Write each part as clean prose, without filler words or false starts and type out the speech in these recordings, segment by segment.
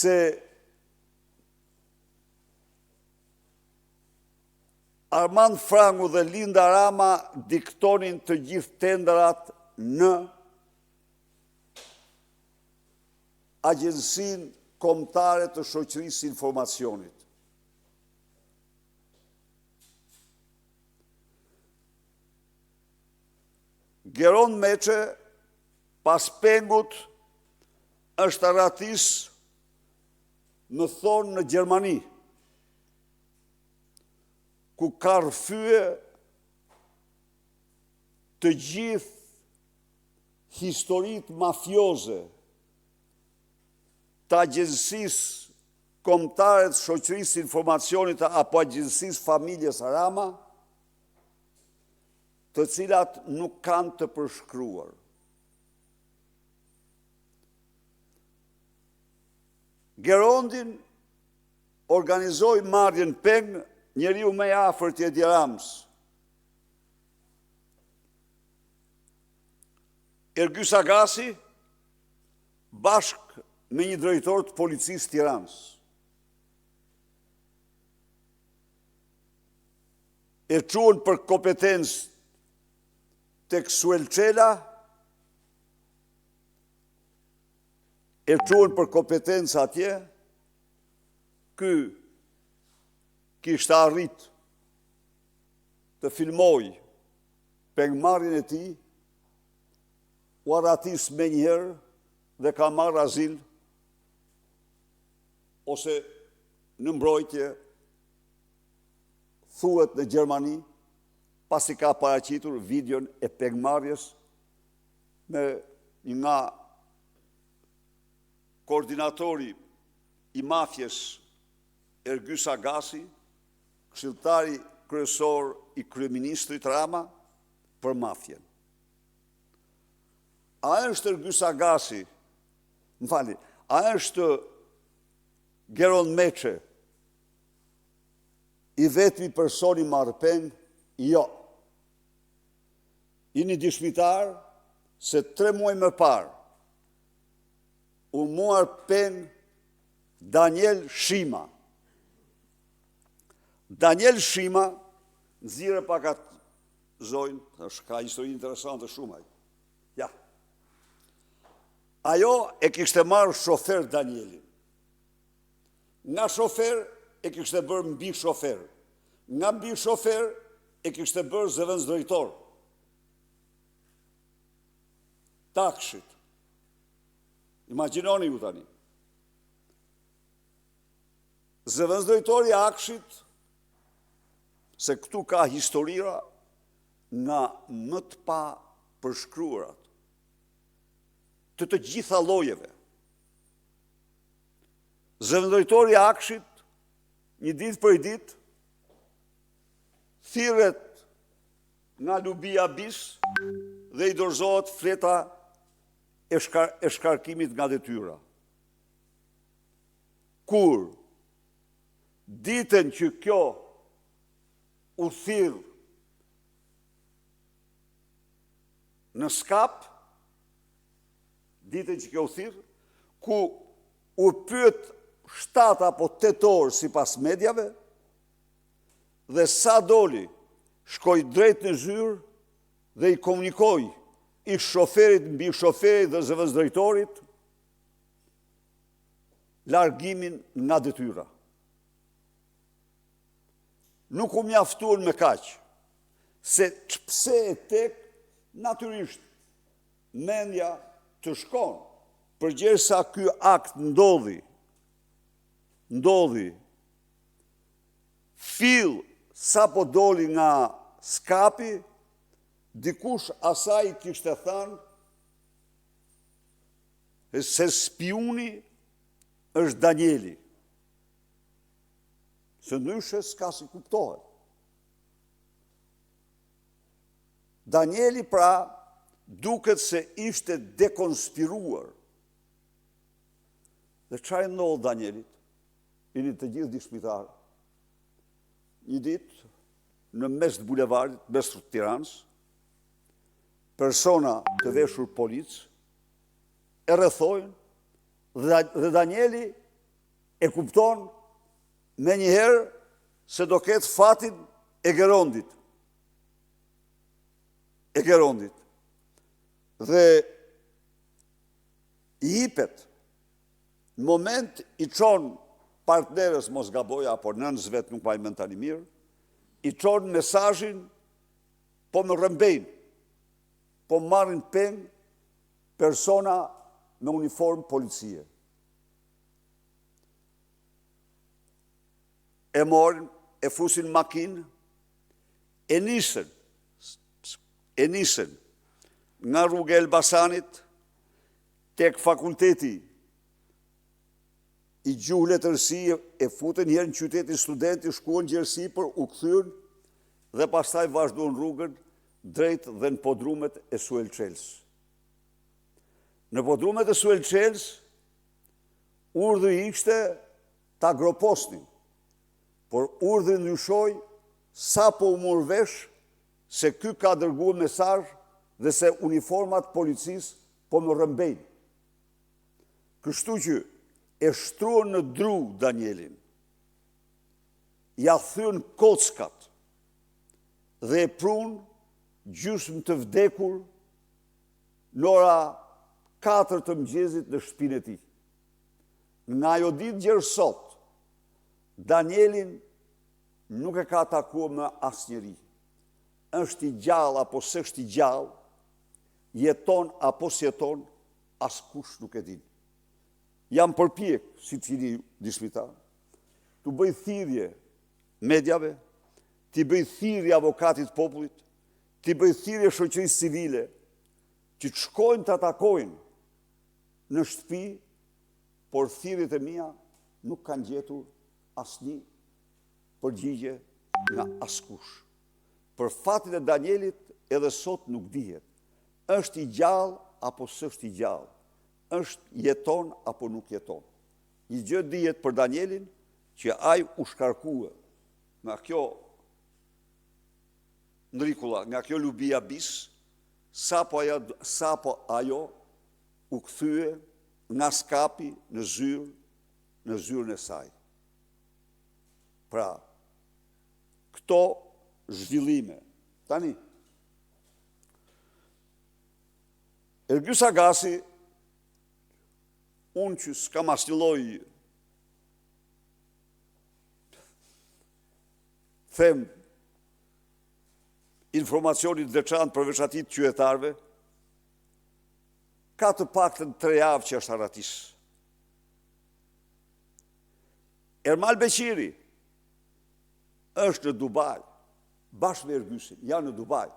Se Armand Frangu dhe Linda Rama diktonin të gjithë tenderat në Agjencinë Kombëtare të Shoqërisë së Informacionit. Gerond Meçe, pas pengut, është arratis më thonë në Gjermani, ku ka rrëfyer të gjithë historitë mafioze të Agjencisë Kombëtare të Shoqërisë së Informacionit apo Agjencisë Familjes Rama, të cilat nuk kanë të përshkruar. Gerondin organizoi marrjen peng njeriu më i afërt i Edi Ramës. Ergys Agasi bashkë me një drejtor të policisë së Tiranës. E çuan për kompetencë tek Suel Çela, e çuan për kompetencë atje, ky kishte arrit të filmojë pengmarrjen e tij, u arratis menjëherë dhe ka marrë azil ose në mbrojtje thuhet në Gjermani, pasi ka paraqitur videon e pengmarrjes me një nga koordinatori i mafies Ergys Agasi, këshilltari kryesor i kryeministrit Rama për mafien. A është Ergys Agasi, më falni, a është Gerond Meçe i vetmi person i marrë peng? Jo. Jeni dëshmitarë se tre muaj më parë u mor peng Daniel Shima. Daniel Shima, nxirre pak atë zonjën, është ka histori interesante shumë ai. Ja. Ajo e kishte marrë shofer Danielin. Nga shofer e kishte bërë mbishofer. Nga mbishofer e kishte bërë zëvendësdrejtor. Të AKSHI-t. Imagjinoni ju tani. Zëvendësdrejtori i AKSHI-t, se këtu ka historira nga më të papërshkruarat, të të gjitha llojeve. Zëvendësdrejtori i AKSHI-t, një ditë prej ditë, thirret nga lubia bis dhe i dorëzohet fleta e, shkar, e shkarkimit nga detyra. Kur ditën që kjo u thirr në Skap, ditën që kjo u thirr, ku u pyet 7 apo 8 orë sipas mediave, dhe sa doli, shkoi drejt në zyrë dhe i komunikoi ish shoferit, mbishoferit dhe zëvendësdrejtorit, largimin nga detyra. Nuk u mjaftuan me kaq, se ç'pse e tek, natyrisht, mendja të shkon, përgjersa ky akt ndodhi, ndodhi, fill sapo doli nga Skapi, dikush asaj i kishte thënë se spiuni është Danieli. Se ndryshe s'ka si kuptohet. Danieli pra duket se ishte dekonspiruar. Dhe ça i ndodh Danielit? Jeni të gjithë dëshmitarë. Një ditë, në mes të bulevardit, mes të Tiranës, persona të veshur policë, e rrethojnë dhe, dhe Danieli E kupton menjëherë se do ketë fatin e Gerondit. E Gerondit. Dhe i jepet në moment i çon partneres mos gaboj apo nënës vet nuk mbaj mend tani mirë, i çon mesazhin po më rrëmbejnë, po më marrin peng persona me uniformë policie. E morën, e fusin në makinë, e nisën, e nisën nga rruga e Elbasanit tek fakulteti i gjuhë letërsi e futën njëherë në qytetin studenti, shkuan gjer sipër, u kthyen dhe pastaj vazhduan rrugën drejt dhe në podrumet e Suel Çelës. Në podrumet e Suel Çelës, urdhri ishte ta groposnin, por urdhri ndryshoi sapo u mor vesh se ky ka dërguar mesazh dhe se uniformat e policisë po më rrëmbejnë. Kështu që e shtruan në dru Danielin, ia thyen kockat dhe e prunë gjysmë të vdekur në ora 4 të mëngjesit në shtëpinë e tij. Nga ajo ditë gjer sot, Danielin nuk e ka takuar më asnjeri. Është i gjallë apo s'është i gjallë, jeton apo s'jeton, askush nuk e din. Jam përpjek, siç jeni dëshmitar, t'u bëj thirrje mediave, t'i bëj thirrje avokatit të popullit, t'i bëj thirrje shoqërisë civile, që të shkojnë ta takojnë në shtëpi, por thirrjet e mia nuk kanë gjetur asnjë përgjigje nga askush. Për fatin e Danielit edhe sot nuk dihet. Është i gjallë apo s'është i gjallë? Është jeton apo nuk jeton? Një gjë dihet për Danielin që ai u shkarkua nga kjo ndrikulla, nga kjo lubia bis, sapo ajo, sapo ajo u kthye nga Skapi në zyrë, në zyrën e saj. Pra, këto zhvillime. Tani, Ergys Agasi, unë që s'kam asnjë lloj them informacioni të veçantë përveç atij të qytetarëve, ka të paktën tre javë që është arratis. Ermal Beqiri është në Dubai, bashkë me Ergysin, janë në Dubai.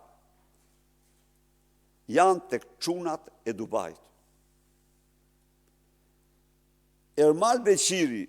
Janë tek çunat e Dubait. Ermal Beqiri